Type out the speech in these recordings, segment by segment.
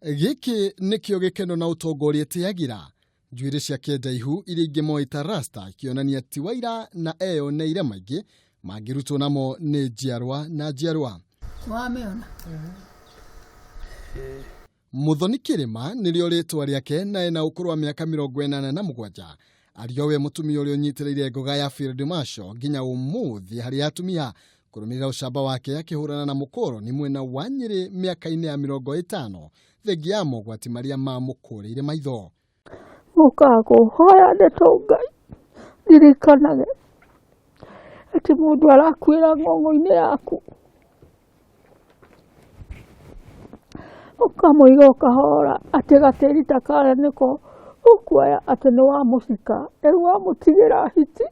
Gĩkĩ nĩkĩo gĩkeno na ũtonga ũrĩa ĩtĩagĩra. Njuĩrĩ ciake ndaihu iria ingĩ moĩ ta rasta ikĩonania ti waira na eyoneire maingĩ mangĩrutwo namo nĩ njiarwa na njiarwa. Wamĩona? Muthoni Kĩrĩma nĩrĩo rĩtwa rĩake na ena ũkũrũ wa mĩaka 87. Arĩ o we mũtumia ũrĩa ũnyitĩrĩire ngoga ya Field Marshal nginya ũmũthĩ harĩ atumia kũrũmĩrĩra ũcamba wake akĩhũrana na mũkoroni mwena wa Nyĩrĩ mĩaka-inĩ ya 50 thengia ya mogwati marĩa mamũkũrĩire maitho. Ũkaga kũhoya ndeto Ngai ririkanage atĩ mũndũ arakuĩra ng'ong'o-inĩ yaku, ũkamũiga ũkahora atĩ gatĩri ta karĩa nĩko ũkuoya atĩ nĩ wamũcika, rĩu wamũtigĩra hiti,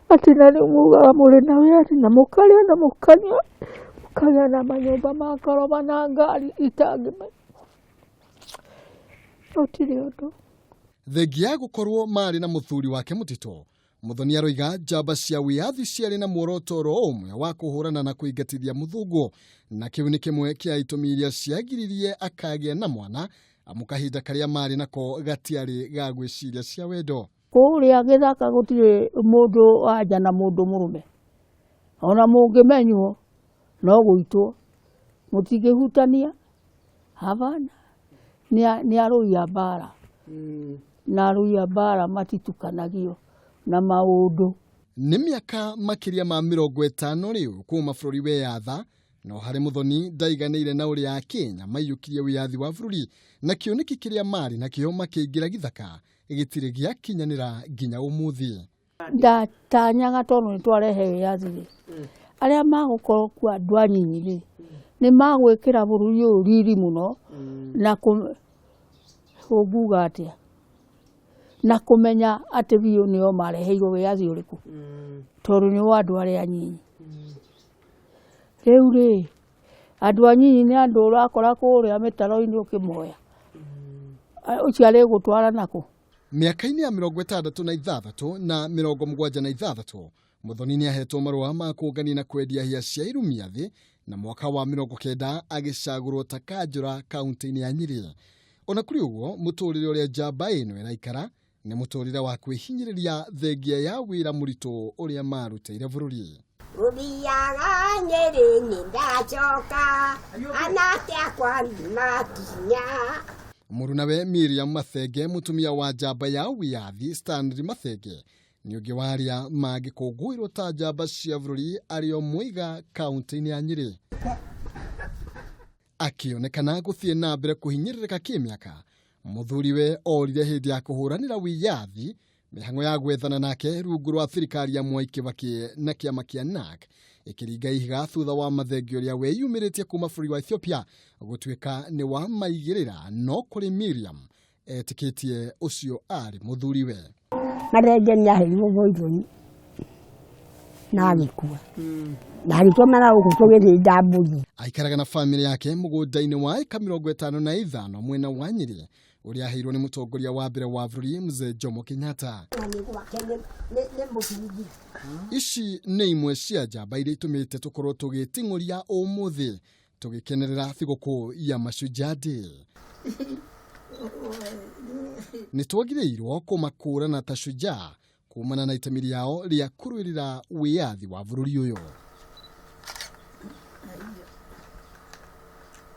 atĩ na rĩu mugaga mũrĩ na wĩra na mũkarĩa na mũkanyua, mũkagĩa na manyũmba ma ngoroba na ngari itangĩmenya. Gũtirĩ ũndũ. Thengia ya gũkorwo marĩ na mũthuri wake mũtitũ, Muthoni aroiga njamba cia wĩyathi ciarĩ na muoroto oro ũmwe wa kũhũrana na kũingatithia mũthũngũ, na kĩu nĩ kĩmwe kĩa itũmi iria ciagiririe akagĩa na mwana, amu kahinda karĩa marĩ nako gatiarĩ ga gwĩciria cia wendo. Kũrĩa gĩthaka gũtirĩ mũndũ wanja na mũndũ mũrũme, ona mũngĩmenywo no gũitwo, mũtingĩhutania, hapana. Nĩ arũi a mbara, na arũi a mbara matitukanagio na maũndũ. Nĩ mĩaka makĩria ma 50 rĩu kuma bũrũri weyatha, no harĩ Muthoni ndaiganĩire na ũrĩa Akenya maiyũkirie wĩyathi wa bũrũri na kĩoneki kĩrĩa marĩ nakĩo makĩingĩra gĩthaka gĩtirĩ gĩakinyanĩra nginya ũmũthĩ. Ndatanyaga tondũ nĩ twarehe wĩyathi rĩ, arĩa magũkorwo kuo andũ anyinyi rĩ, nĩ magwĩkĩra bũrũri ũyũ riri mũno na ũnguga atĩa, na kũmenya atĩ biũ nĩo mareheirwo wĩyathi ũrĩkũ, tondũ nĩ wa andũ arĩa anyinyi. Rĩu rĩ, andũ anyinyi nĩ andũ ũrakora kũrĩa mĩtaro-inĩ ũkĩmoya, ũcio arĩgũtwara nakũ? Mĩaka-inĩ ya 66 na 76 Muthoni nĩ ahetwo marũa ma kũngania na kwendia hĩa cia irumia thĩ, na mwaka wa 90 agĩcagũrwo ta kanjũra kaunti-inĩ ya Nyĩrĩ. Ona kũrĩ ũguo, mũtũrĩre ũrĩa njamba ĩno ĩraikara nĩ mũtũrĩre wa kwĩhinyĩrĩria thengia ya wĩra mũritũ ũrĩa marutĩire bũrũri. Gũthiaga Nyĩrĩ nĩ ndacoka, anake akwa makinya. Mũrunawe Miriam Mathenge, mũtumia wa njamba ya wĩyathi Stanley Mathenge, nĩ ũngĩ wa arĩa mangĩkũngũĩrwo ta njamba cia bũrũri arĩ o Mwĩiga kaunti-inĩ ya Nyĩrĩ. Akĩonekana gũthiĩ na mbere kũhinyĩrĩrĩka kĩmĩaka, mũthuriwe orire hĩndĩ ya kũhũranĩra wĩyathi mĩhang'o ya gwethana nake rungu rwa thirikari ya Mwai Kibaki na kĩama kĩa NARC ĩkĩringa ihiga thutha wa Mathenge ũrĩa weyumĩrĩtie kuma bũrũri wa Ethiopia gũtuĩka nĩ wa maigĩrĩra, no kũrĩ Miriam etĩkĩtie ũcio arĩ mũthuriwe. Mathenge nĩ aheirwo poison na agĩkua na agĩtũmana gũkũ tũgĩthĩnja mbũri. Aikaraga na famĩlĩ yake mũgũnda-inĩ wa ĩka 55 mwena wa Nyĩrĩ ũrĩa aheirwo nĩ mũtongoria wa mbere wa bũrũri Mzee Jomo Kenyatta. Ici nĩ imwe cia njamba iria itũmĩte tũkorwo tũgĩting'ũria ũmũthĩ tũgĩkenerera thigũkũ ya Mashujaa Day. Nĩ twagĩrĩirwo kũmakũrana ta shujaa kumana na itemi rĩao rĩa kũrũĩrĩra wĩyathi wa bũrũri ũyũ.